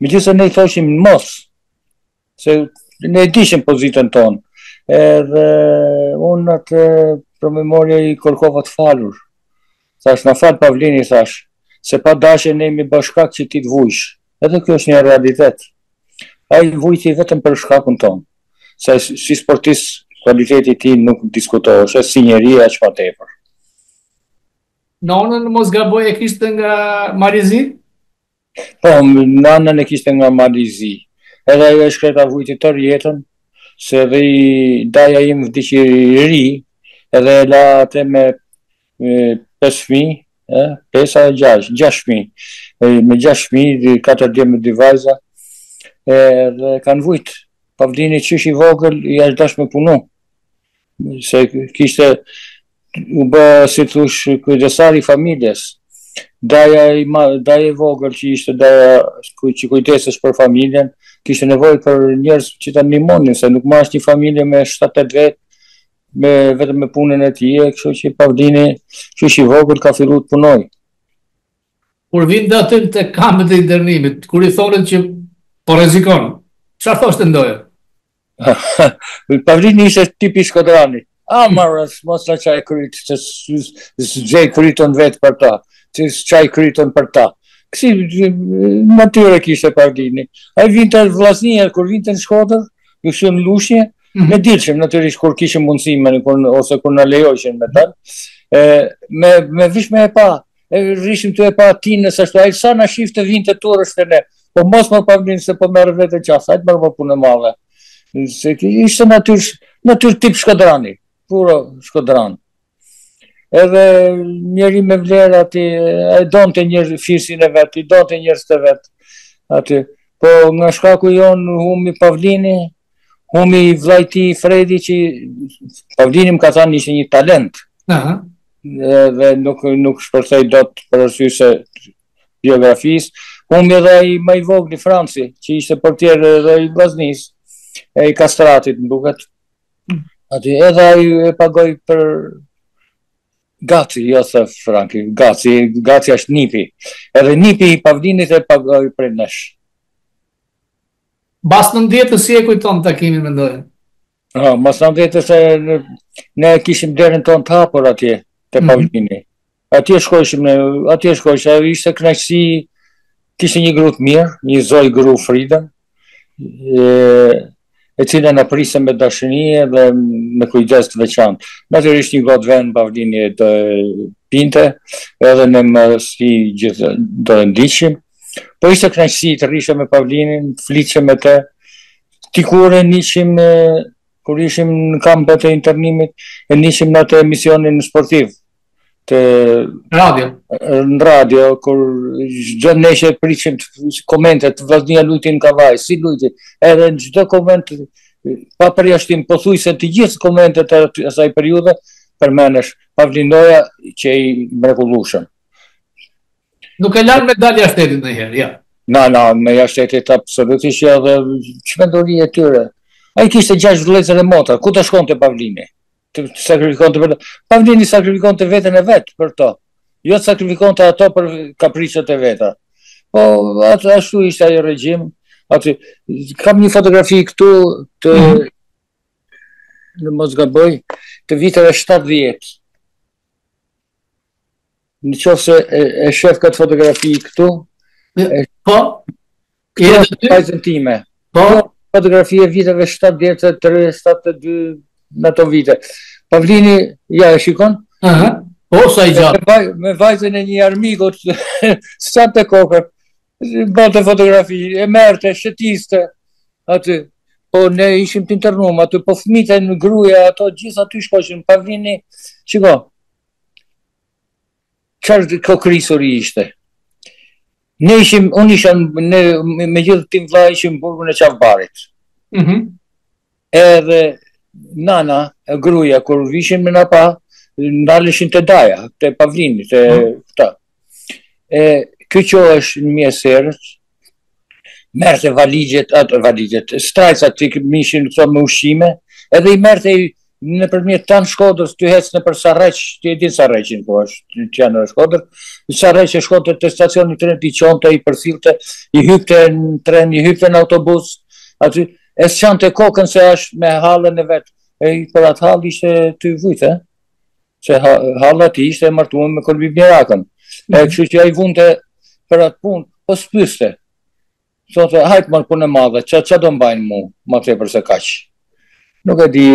Megjithëse ne i thoshim mos, se ne e dishim pozitën tonë. Edhe unë atë për memorie i kërkova të falur. Thash, na fal Pavlini, thash, se pa dashje ne jemi bërë shkak që ti të vujsh. Edhe kjo është një realitet. Ai vujti vetëm për shkakun tonë. Se si sportist kualiteti i tij nuk diskutohet, si njeri aq më tepër. Nonën mos gaboj e kishte nga Mali i Zi? Po, nanën e kishte nga Mali i Zi. Edhe ajo e shkreta vujti tërë jetën, se edhe i daja im vdiq i ri, edhe e la atë me, me pesë fëmijë, e, pesë a gjashtë, gjashtë fëmijë. Me gjashtë fëmijë, katër djem e dy vajza, edhe kanë vujt. Pavlini qysh i vogël, i është dasht me punu. Se kishte u bë si thosh kujdestar i familjes. Daja i ma, daja i vogël që ishte daja që kujdesesh për familjen, kishte nevojë për njerëz që ta ndihmonin se nuk mbahesh një familje me 7-8 vet me vetëm me punën e tij, kështu që Pavlini qysh i vogël ka fillu të punojë. Kur vinte aty te kampet e internimit, kur i thonin që po rrezikon, çfarë thoshte Ndoja? Pavlini ishte tipi shkodrani. A, marrë, mos na çaj kryt, se s'gjej krytën vetë për ta, se s'çaj krytën për ta. Kësi natyrë kishte Pavlini. Ai vinte Vllaznia, kur vinte në Shkodër, ju në Lushnje, mm -hmm. ne dilshim, natyrisht, kur kishim mundësi, me, kur, ose kur na lejojshin me dalë, e, me, me vish me e pa, e rrishim tu e pa tinës ashtu, ai sa na shifte vinte turresh te ne, po mos më Pavlin se po merr vete qafë, hajt merr më punë e madhe. Se ishte natyrë, natyrë tip shkodrani, puro shkodran. Edhe njeri me vlerë aty, e donte njerëz fisin e vet, i donte njerëzit e vet aty. Po nga shkaku jonë humi Pavlini, humi vllai i tij Fredi që Pavlini më ka thënë ishte një talent. Aha. Dhe nuk nuk shpërthej dot për arsye se biografisë. Humi edhe ai më i vogli Franci, që ishte portier edhe i Vllaznisë, e i Kastratit, më duket. Mm. Aty edhe ai e pagoi për Gaci, jo se Franki, Gaci, Gaci është nipi. Edhe nipi i Pavlinit e pagoi prej nesh. Mbas nëntëdhjetës si e kujton takimin me Ndojën? Ha, mas nëntëdhjetës se ne, ne kishim derën tonë të hapur atje, te mm -hmm. Pavlini. Atje shkojshim ne, atje shkojshim, ishte kënaqësi, kishte një gru të mirë, një zonjë gru Frida, e, e cila na priste me dashuri dhe me kujdes të veçantë. Natyrisht një gotë venë Pavlini do e pinte, edhe ne më si gjithë do e ndiqshim. Po ishte kënaqësi të rrishe me Pavlinin, të flitshe me të. Dikur e ndiqshim kur ishim në kampet e internimit, e ndiqshim në atë emisionin sportiv të radio. Në radio kur çdo ndeshje pritshim komentet Vllaznia lujti në Kavajë, si lujti. Edhe në çdo koment pa përjashtim pothuajse të gjithë komentet e asaj periudhe përmendesh Pavlin Ndoja që i mrekullueshëm. Nuk e lanë me dalë jashtë shtetit ndonjëherë, ja. Na, na, me jashtë shtetit absolutisht jo dhe çmenduri e tyre. Ai kishte gjashtë vëllezër e motra, ku të shkonte Pavlini? Të sakrifikonte për to. Pavlini sakrifikonte veten e vet për to. Jo të sakrifikonte ato për kapriçet e veta. Po, atë ashtu ishte ai regjim. Aty kam një fotografi këtu të mm -hmm. në mos gaboj, të viteve 70. Në qoftë se e, e shef këtë fotografi këtu, e, po, këtu është vajzën time. Po, fotografi e viteve 73, 72, në ato vite. Pavlini, ja e shikon? Aha. Po, sa i gjatë. Me, me vajzën e një armikut, s'çante kokën, bënte fotografi, e merrte, shëtiste, aty. Po, ne ishim të internum, aty, po fëmijët e gruaja, ato gjithë aty shkoshin. Pavlini, shiko, Çfarë kokrisuri ishte? Ne ishim, unë isha ne me gjithë tim vlla ishim në burgun e Qafë-Barit. Mhm. Mm Edhe nana, e gruja, kur vishin me na pa, ndaleshin te daja, te Pavlini, te mm. këta. E, ky çohesh në mëngjes herët, merrte valixhet, ato valixhet, strajcat që ishin këto me ushqime, edhe i merrte nëpërmjet tanë Shkodrës, tu hec nëpër Sarreq, ti e din Sarreqin, po është që janë në Shkodër, në Sarreq e shkonte te stacioni i trenit, i çonte, i përcillte, i hypte në tren, i hypte në autobus, aty, e s'çante kokën se është me hallën e vet, e për atë hallë ishte tu vujt, e? se halla e tij ishte e martuar me Kolbi Mirakën. E mhm. kështu që ai vunte për atë punë, po s'pyste. Thotë, hajt more punë e madhe, ça, ça do mbajnë mu, ma tepër se kaq. Nuk e di,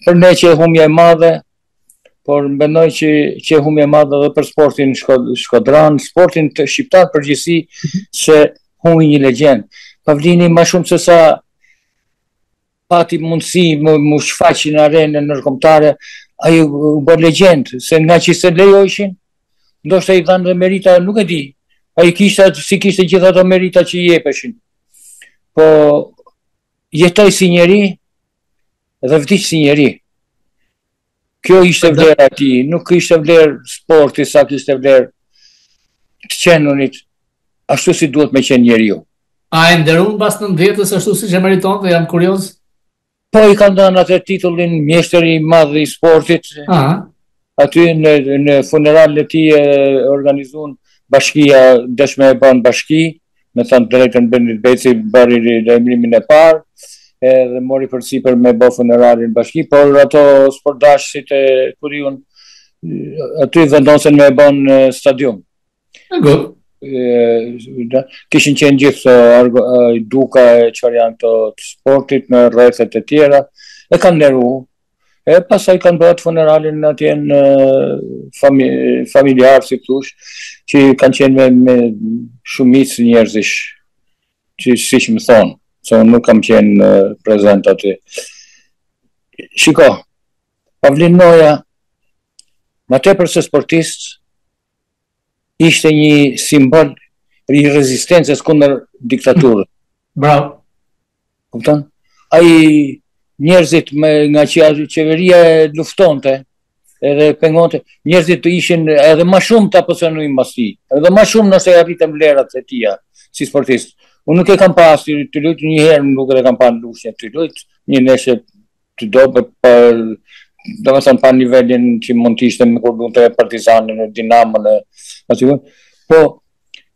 për ne qe humbje e madhe, por mendoj që qe humbje e madhe edhe për sportin shkod, shkodran, sportin të shqiptar përgjithësi, mhm. se humbi një legjendë. Pavlini ma shumë se sa pati mundësi me, m'u shfaq në arenën ndërkombëtare, ai u bë legjendë, se ngaqë s'e lejojshin, ndoshta i dhanë dhe merita, nuk e di. Ai kishte si kishte gjithë ato merita që i jepeshin. Po jetoi si njeri dhe vdiq si njeri. Kjo ishte vlera e tij, nuk ishte vlerë sporti sa kishte vlerë të qenunit ashtu si duhet me qenë njeriu. A e nderun pas 90-ës ashtu siç e meritonte, jam kurioz? Po i kanë dhënë atë titullin mjeshtër i madh i sportit. Aha. Aty në në funeralin e tij e organizuan bashkia, desh me e bën bashki, me thënë të drejtën Bendit Beci bëri lajmërimin e parë, edhe mori përsipër me bë funeralin në bashki, por ato sportdashësit e ku di unë aty vendosën me e bë në stadium. E go. E, kishin qenë gjithë argo, duka e çfarë janë këto të sportit në rrethet e tjera, e kanë nderu, E pastaj kanë bërë funeralin atje në fami, familjar, si thosh, që kanë qenë me, me shumicë njerëzish, që siç më thonë, se unë nuk kam qenë prezent aty. Shiko, Pavlin Noja, ma tepër se sportist, ishte një simbol i rezistencës kundër diktaturës. Bravo. Kupton? Ai njerëzit me ngaqë qeveria e luftonte edhe pengonte, njerëzit të ishin edhe ma shumë të apasionuar mbas tij, edhe ma shumë nëse i arritën vlerat e tija si sportist. Unë nuk e kam pa as tu lujt një herë, nuk e kam pa në Lushnjë tu lujt, një ndeshje të dobët për domethënë pa nivelin që mund të ishte me kur lunte me Partizanin e Dinamon e aty. Po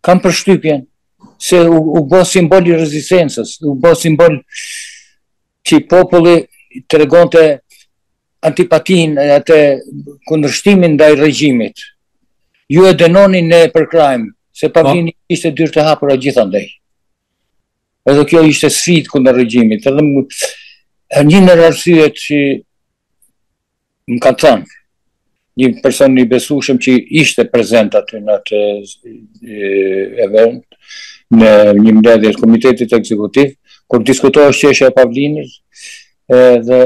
kam përshtypjen se u, u bë simbol i rezistencës, u bë simbol që populli tregonte antipatinë e atë kundërshtimin ndaj regjimit. Ju e dënoni ne e përkrahim, se po. Pavlini kishte dyert të hapura gjithandej. Edhe kjo ishte sfidë kundër regjimit. Edhe një ndër arsyet që më kanë thënë një person i besueshëm që ishte prezent aty në atë event, në një mbledhje të komitetit ekzekutiv, kur diskutohesh çështja e Pavlinit, edhe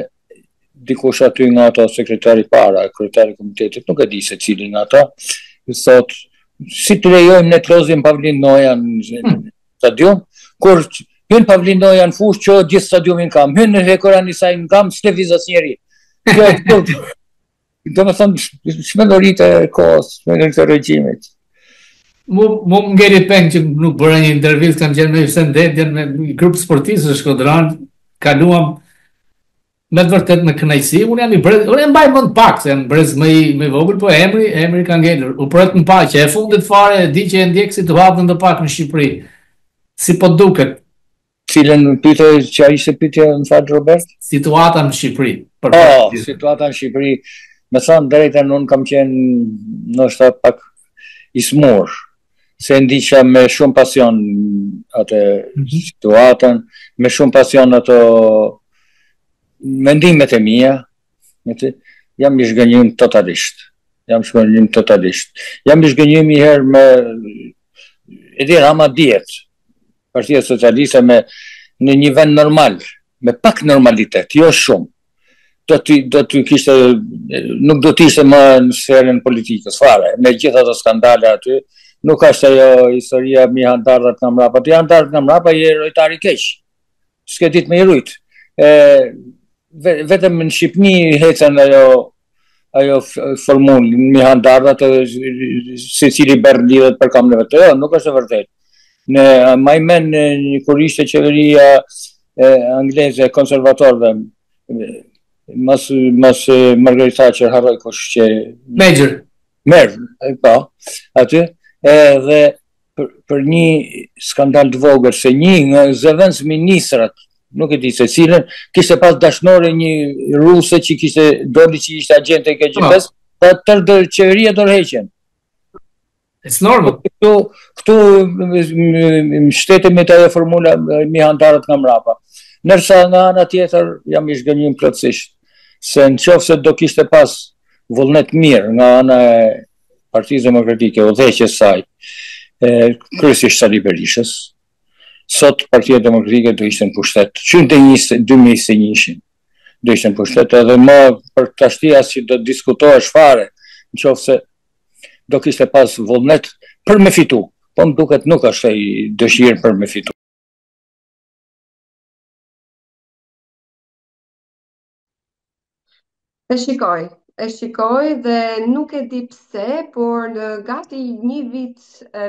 dikush aty nga ato sekretari i parë, kryetari i komitetit, nuk e di se cili nga ata, thotë si të lejojmë ne të lozim Pavlin Noja në hmm. stadium, kur hyn Pavlin Noja në fushë, çohet gjithë stadiumi në kam, hyn në Hekuran Isai në kam, s'lëviz asnjeri. Kjo e këtu, domethënë, çmenduritë e kohës, çmenduritë e regjimit. Mu, mu më ngeli peng që nuk bëra një intervistë, kam qenë me Hysen Dedjen, me një grup sportistësh shkodranë, kaluam me të vërtetë me kënaqësi, unë jam i brez, unë e mbaj mend pak se jam brez më i më i vogël, po emri, emri ka ngelur. U prehtë në paqe, e fundit fare e di që e ndjek situatën dhe pak në Shqipëri. Si po duket? Cilën pyetje, që ishte pyetja, më fal Robert? Situata në Shqipëri. Për oh, situata në Shqipëri. Me thënë drejtën, unë kam qenë ndoshta pak i smur, se ndiqja me shumë pasion atë mm -hmm. situatën, me shumë pasion ato mendimet e mia, me jam i zhgënjym totalisht. Jam zhgënjym totalisht. Jam i zhgënjym një herë me Edi Rama dihet. Partia Socialiste me në një vend normal, me pak normalitet, jo shumë. Do të do të kishte nuk do të ishte më në sferën politikës fare, me gjithë ato skandale aty. Nuk është ajo historia m'i han dardhat nga mrapa. T'i han dardhat nga mrapa je rojtar i keq. S'ke ditë me i rujt. E, vetëm në Shqipni hecën ajo ajo formulë, m'i han dardhat edhe secili bërë lidhet për kamën e vet. Jo, nuk është e vërtetë. Në maj men një kur ishte qeveria e, angleze e konservatorëve, mas, mas Margaret Thatcher, harroj kush që... Major. Merë, po, aty, edhe për, për një skandal të vogël, se një nga zëvendësministrat, nuk e di se cilën, kishte pas dashnore një ruse që kishte doli që ishte agjente e KGB-s, po tërë qeveria dorëheqjen. It's normal. Këtu, këtu mbështetemi te ajo formula m'i han dardhat nga mrapa. Ndërsa nga ana tjetër jam i zhgënjyer plotësisht se në qoftë se do kishte pas vullnet mirë nga ana e Partisë Demokratike, udhëheqjes saj, e, kryesisht Sali Berishës, sot Partia Demokratike do ishte në pushtet, që në 2021-shin, do ishte në pushtet edhe më për tashti as që do të diskutohesh fare, në qoftë se do kishte pas vullnet për me fitu, po më duket nuk është ai dëshirë për me fitu. E shikoj, e shikoj dhe nuk e di pse, por në gati një vit,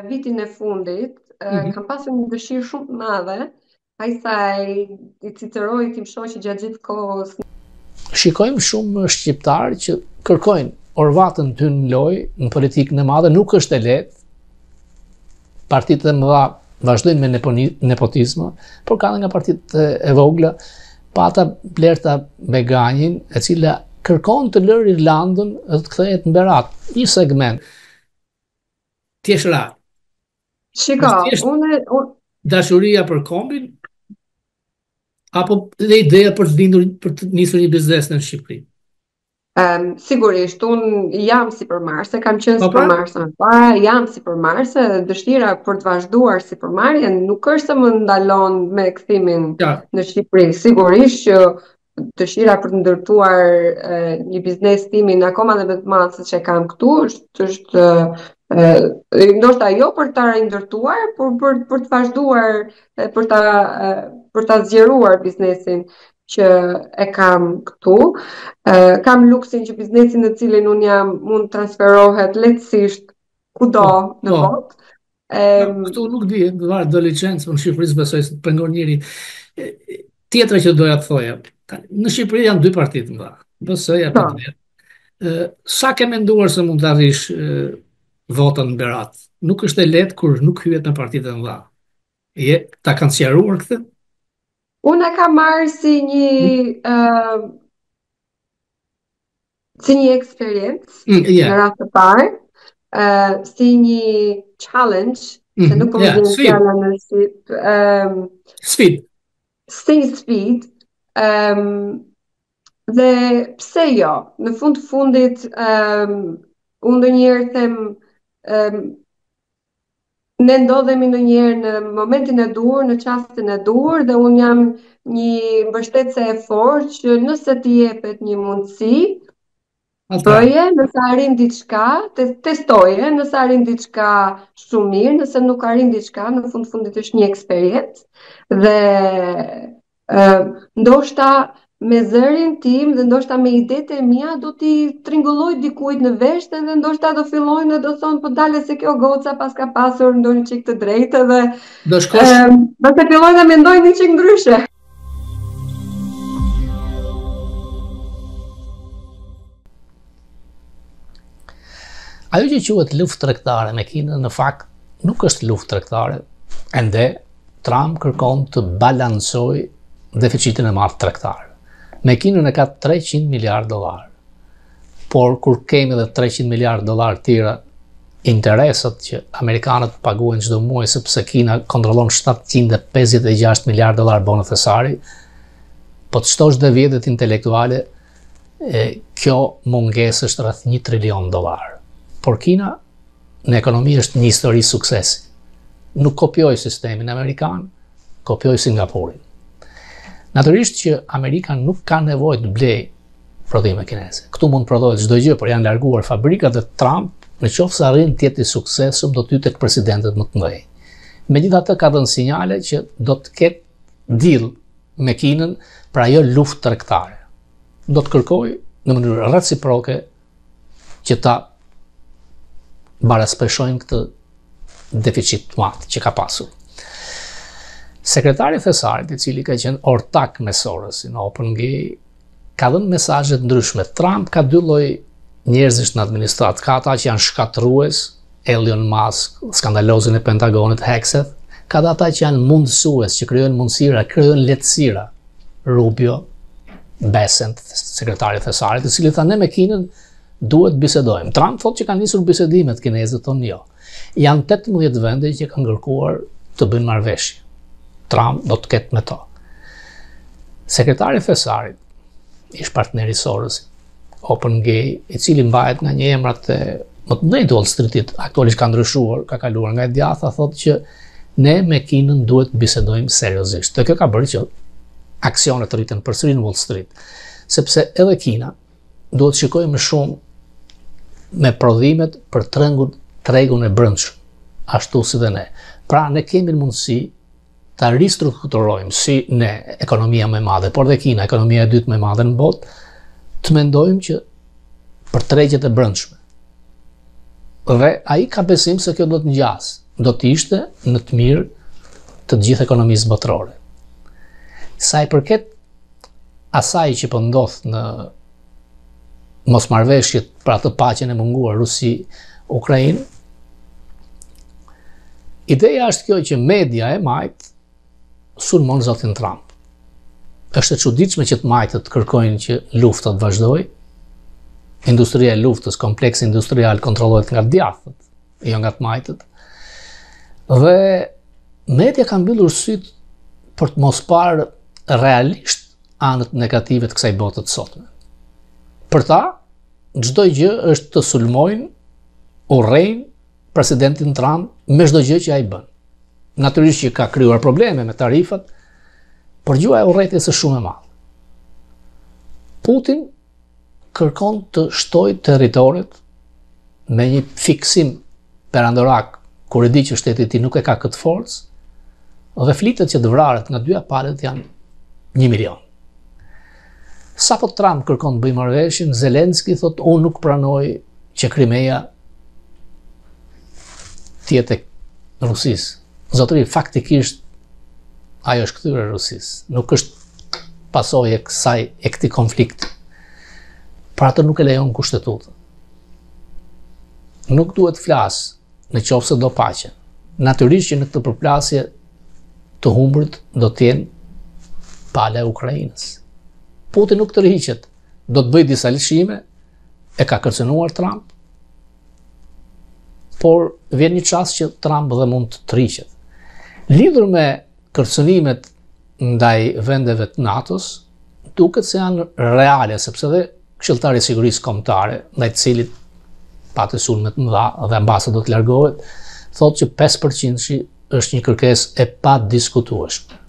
vitin e fundit, mm -hmm. kam pasur një dëshirë shumë të madhe, aq sa i, i cicëroj tim shoqi gjatë gjithë kohës. Shikojmë shumë shqiptarë që kërkojnë orvatën të hyjnë në lojë në politikën e madhe, nuk është e lehtë. Partitë e mëdha vazhdojnë me nepotizma, por ka edhe nga partitë e vogla, pata Blerta Beganjin, e cila kërkon të lërë Irlandën dhe të kthehet në Berat, një segment. Ti je real. Shiko, unë dashuria për kombin apo dhe ideja për të lindur për të nisur një biznes në Shqipëri. Um, sigurisht, unë jam sipërmarrëse, kam qenë po, pra? sipërmarrëse më parë, jam sipërmarrëse dhe dëshira për të vazhduar sipërmarrjen nuk është se më ndalon me kthimin ja. në Shqipëri. Sigurisht që dëshira për të ndërtuar e, një biznes timin akoma dhe më të madh se ç'e kam këtu është është e, ndoshta jo për ta rindërtuar, por për për të vazhduar e, për ta e, për ta zgjeruar biznesin që e kam këtu. E, kam luksin që biznesi në cilin unë jam mund të transferohet lehtësisht kudo po, në po. botë. Um, këtu nuk di, varet do licencë, po në Shqipëri s'besoj se të pengon njeri. Tjetra që doja të thoja, në Shqipëri janë dy parti të mëdha, PS-ja po. PD. Sa ke menduar se mund të arrish votën në Berat? Nuk është e lehtë kur nuk hyhet në partitë e mëdha. Je, ta kanë sqaruar këtë? Unë e kam marrë si një uh, si një eksperiencë mm, yeah. në radhë të parë, uh, si një challenge, mm -hmm. se nuk po më yeah, vjen fjala në shqip, um, sfidë. Si një sfidë. Um, dhe pse jo? Në fund të fundit, um, unë ndonjëherë them um, ne ndodhemi ndonjëherë në momentin e duhur, në çastin e duhur dhe unë jam një mbështetëse e fortë që nëse të jepet një mundësi, bëje, nëse arrin diçka, te, testoje, nëse arrin diçka shumë mirë, nëse nuk arrin diçka, në fund fundit është një eksperiencë dhe ndoshta me zërin tim dhe ndoshta me idetë e mia do t'i tringulloj dikujt në vesh dhe ndoshta do fillojnë dhe do thonë po dale se kjo goca paska pasur ndonjë çik të drejtë dhe do shkosh do të fillojnë të mendojnë një çik ndryshe. Ajo që quhet luftë tregtare me Kinën në fakt nuk është luftë tregtare, ende Trump kërkon të balancojë deficitin e madh tregtar. Me Kinën e ka 300 miliard dollar. Por kur kemi edhe 300 miliard dollar tjera interesat që amerikanët paguajnë çdo muaj sepse Kina kontrollon 756 miliard dollar bono thesari, po të shtosh dhe vjedhjet intelektuale, e, kjo mungesë është rreth 1 trilion dollar. Por Kina në ekonomi është një histori suksesi. Nuk kopjoi sistemin amerikan, kopjoi Singaporin. Natyrisht që Amerika nuk ka nevojë të blejë prodhime kineze. Këtu mund të prodhohet çdo gjë, por janë larguar fabrikat dhe Trump Në qoftë se arrin të jetë i suksesshëm, do të hyjë tek presidentët më të mëdhenj. Megjithatë ka dhënë sinjale që do të ketë deal me Kinën, pra jo luftë tregtare. Do të kërkojë në mënyrë reciproke që ta baraspeshojnë këtë deficit të madh që ka pasur. Sekretari i Thesarit, i cili ka qenë ortak me Sorosin në OpenGay, ka dhënë mesazhe të ndryshme. Trump ka dy lloj njerëzish në administratë. Ka ata që janë shkatërrues, Elon Musk, skandalozin e Pentagonit, Hegseth, ka dhe ata që janë mundësues, që krijojnë mundësira, krijojnë lehtësira. Rubio, Bessent, sekretari i Thesarit, i cili tha ne me Kinën duhet të bisedojmë. Trump thotë që kanë nisur bisedimet, kinezët thonë jo. Janë 18 vende që kanë kërkuar të bëjnë marrëveshje. Trump do të ketë me to. Sekretari i Thesarit, ish partneri i Sorosit, Open Gay, i cili mbahet nga një emrat e më të mëdhenj të Wall Streetit, aktualisht ka ndryshuar, ka kaluar nga e djathta, thotë që ne me Kinën duhet të bisedojmë seriozisht. Dhe kjo ka bërë që aksionet të rriten përsëri në Wall Street, sepse edhe Kina duhet të shikojë më shumë me prodhimet për tregun, tregun e brendshëm, ashtu si dhe ne. Pra ne kemi mundësi ta ristrukturojmë si ne, ekonomia më e madhe, por dhe Kina, ekonomia e dytë më e madhe në botë, të mendojmë që për tregjet e brendshme. Dhe ai ka besim se kjo do të ngjasë, do të ishte në të mirë të gjithë ekonomisë botërore. Sa i përket asaj që po ndodh në mosmarrëveshjet për atë paqen e munguar Rusi-Ukrainë, ideja është kjo që media e majtë sulmon zotin Trump. Është e çuditshme që të majtët kërkojnë që lufta të vazhdojë. Industria e luftës, kompleksi industrial kontrollohet nga të djathtët, jo nga të majtët. Dhe media ka mbyllur sytë për të mos parë realisht anët negative të kësaj bote të sotme. Për ta, çdo gjë është të sulmojnë, urrejnë presidentin Trump me çdo gjë që ai bën. Natyrisht që ka krijuar probleme me tarifat, por gjuha e urrejtjes është shumë e madhe. Putin kërkon të shtojë territoret me një fiksim perandorak, kur e di që shteti i tij nuk e ka këtë forcë, dhe flitet që të vrarët nga dyja palët janë një milion. Sapo Trump kërkon të bëjë marrëveshjen, Zelenski thotë unë nuk pranoj që Krimeja të jetë e Rusisë. Zotëri, faktikisht ajo është kthyer e Rusisë. Nuk është pasojë e kësaj e këtij konflikti. Por atë nuk e lejon kushtetuta. Nuk duhet të flasë në qoftë se do paqen. Natyrisht që në këtë përplasje të humburit do të jenë pala e Ukrainës. Putin nuk tërhiqet, do të bëjë disa lëshime, e ka kërcënuar Trump, por vjen një çast që Trump dhe mund të tërhiqet. Lidhur me kërcënimet ndaj vendeve të NATO-s, duket se janë reale, sepse dhe këshilltari i sigurisë kombëtare, ndaj të cilit pati sulme të mëdha dhe mbase do të largohet, thotë që 5%-shi është një kërkesë e padiskutueshme.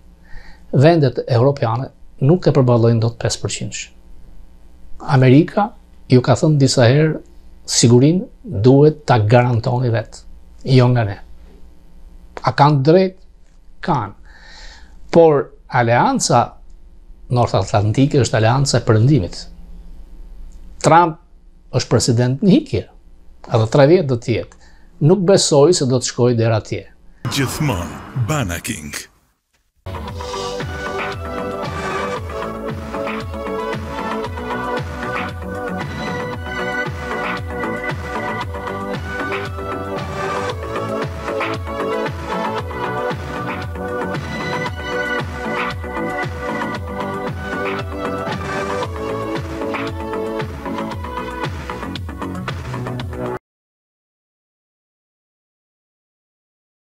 Vendet europiane nuk e përballojnë dot 5%-shin. Amerika ju ka thënë disa herë sigurinë duhet ta garantoni vetë, jo nga ne. A kanë të drejtë? Kanë. Por aleanca North Atlantike është aleanca e perëndimit. Trump është president në ikje. Edhe 3 vjet do të jetë. Nuk besoj se do të shkojë deri atje. Gjithmonë Bana King.